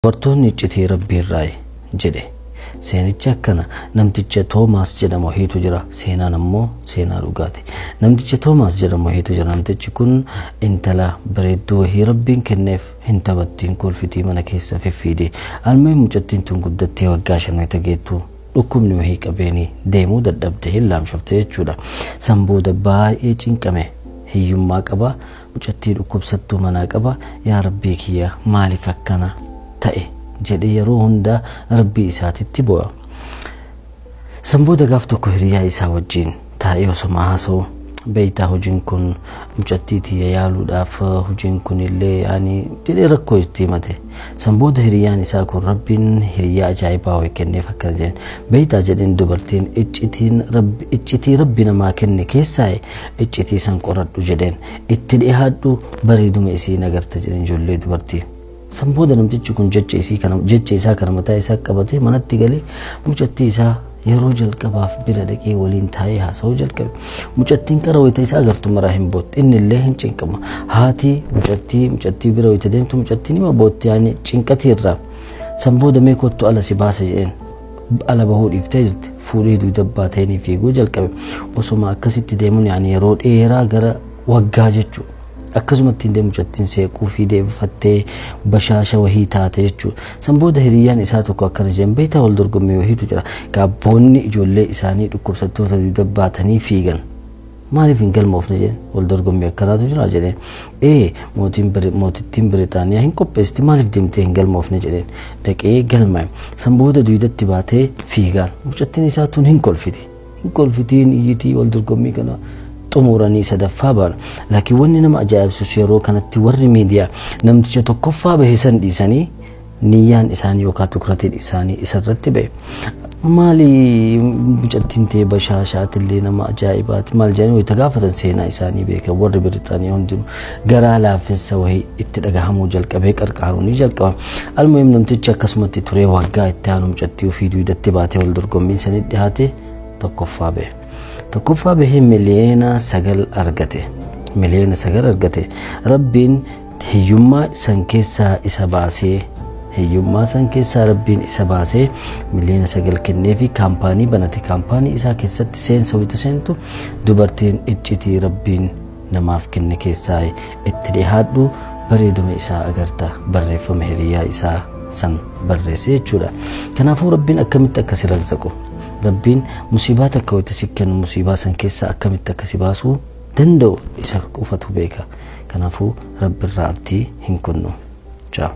Dubartoonni iccitii Rabbii irraayi jedhe. Seenichi akkana: namticha Toomaas jedhamu wahiitu jira. Seenaan ammoo seenaa dhugaati. Namticha Toomaas jedhamu wahiitu jira. Namtichi kun intala bareedduu wahii Rabbiin kenneef, hin taphattiin, kolfitii, mana keessa fiffiide. Almee mucattiin tun guddattee waggaa 5 wayita geettu dhukkubni wahii qabeenii deemuu dadhabde, hin laamshofte jechuudha. San booda baay'ee cinqame. Hiyyummaa qaba. Mucattii dhukkubsattuu manaa qaba. Yaa Rabbii kiyya, maaliif akkana ta'e jedhee yeroo hundaa Rabbii isaatitti bu'a. San booda gaaf tokko hiriyaa isaa wajjin taa'ee osoma haasa'u, beeytaa, hojiin kun mucattii tiyya yaaluudhaaf, hojiin kun illee ani jedhee rakkoo itti himate. San booda hiriyaan isaa kun, Rabbiin hiriyaa ajaa'ibaa wayii kenneef, akkana jedheen: beeytaa jedheen, dubartiin iccitiin rabbi, iccitii Rabbi namaa kenne keessaa iccitii san qoradhu jedheen, itti dhiyaadhu, bareeduma isii nagarta jedheen ijoollee dubartii. San booda namtichi kun jecha isii kana, jecha isaa kana mataa isaa qabatee manatti galee mucattii isaa yeroo jalqabaaf bira dhaqee waliin taa'ee haasa'uu jalqabe. Mucattiin qara wayita isaa agartu maraa hin bootti. Inni illee hin cinqama. Haati mucattii mucattii bira wayita deemtu mucattiin hima bootti, yaani cinqatii irraa. San booda mee kottu ala si baasa jedheen. Ala bahuu dhiiftee jirti. Fuudhee dugda baateenii fiiguu jalqabe. Osoma akkasitti deemuun, yaani yeroo dheeraa gara waggaa jechuudha. Akkasumatti illee mucattiin seequu fi deebifattee bashaasha wahii taate jechuudha. San booda hiriyyaan isaa tokko akkana jedhan: beektaa, wal dorgommii wahiitu jira. Gaabboonni ijoollee isaanii dhukkubsattoota dugda baatanii fiigan. Maaliif hin galmoofne jedheen, wal dorgommii akkanaatu jira jedheen. Ee, mootiin mootittiin Biriitaaniyaa hin qopheessiti, maaliif deemtee hin galmoofne jedheen. Dhaqee galmaa'e. San booda dugdatti baatee fiigaan. Mucattiin isaa tun hin kolfiti. Hin kolfitiin, iyyitii, wal dorgommii kana xumuranii sadaffaa ba'an. Laakiin wanni nama ajaa'ibsiisu, yeroo kanatti warri miidiyaa namticha tokkoffaa bahe san dhiisanii niyyaan isaanii yookaan tukratiin isaanii isarratti bahe. Maali, mucattiin ta'e bashaashaatillee nama ajaa'ibaati maal jedhanii wayita gaafatan, seenaa isaanii beekan warri Biriitaaniyaa hundinuu garaa laafinsa wahii itti dhagahamuu jalqabee qarqaaruu ni jalqaba. Almuhim, namtichi akkasumatti turee waggaa itti aanu mucattii ofii dugdatti baatee wal dorgommiin sanii dhiyaate tokkoffaa bahe. Tokkoffaa bahee 9 miliyoona argate. 9 miliyoona argate. Rabbiin hiyyummaa san keessaa isa baasee, hiyyummaa san keessaa Rabbiin isa baasee 9 miliyoona kennee fi kaampaanii banate. Kaampaanii isaa keessatti seensa wayita seentu, dubartiin iccitii Rabbiin namaaf kenne keessaa itti dhiyaadhu, bareeduma isaa agarta, barreeffama hiriyaa isaa san barreesse jechuudha. Kanaafuu Rabbiin akkamitti akka si razzaqu, Rabbiin musiibaa takka wayita si kennu musiibaa san keessaa akkamitti akka si baasuu danda'u isa qofatu beeka. Kanaafuu Rabbi irraa abdii hin kunnu. Ciao.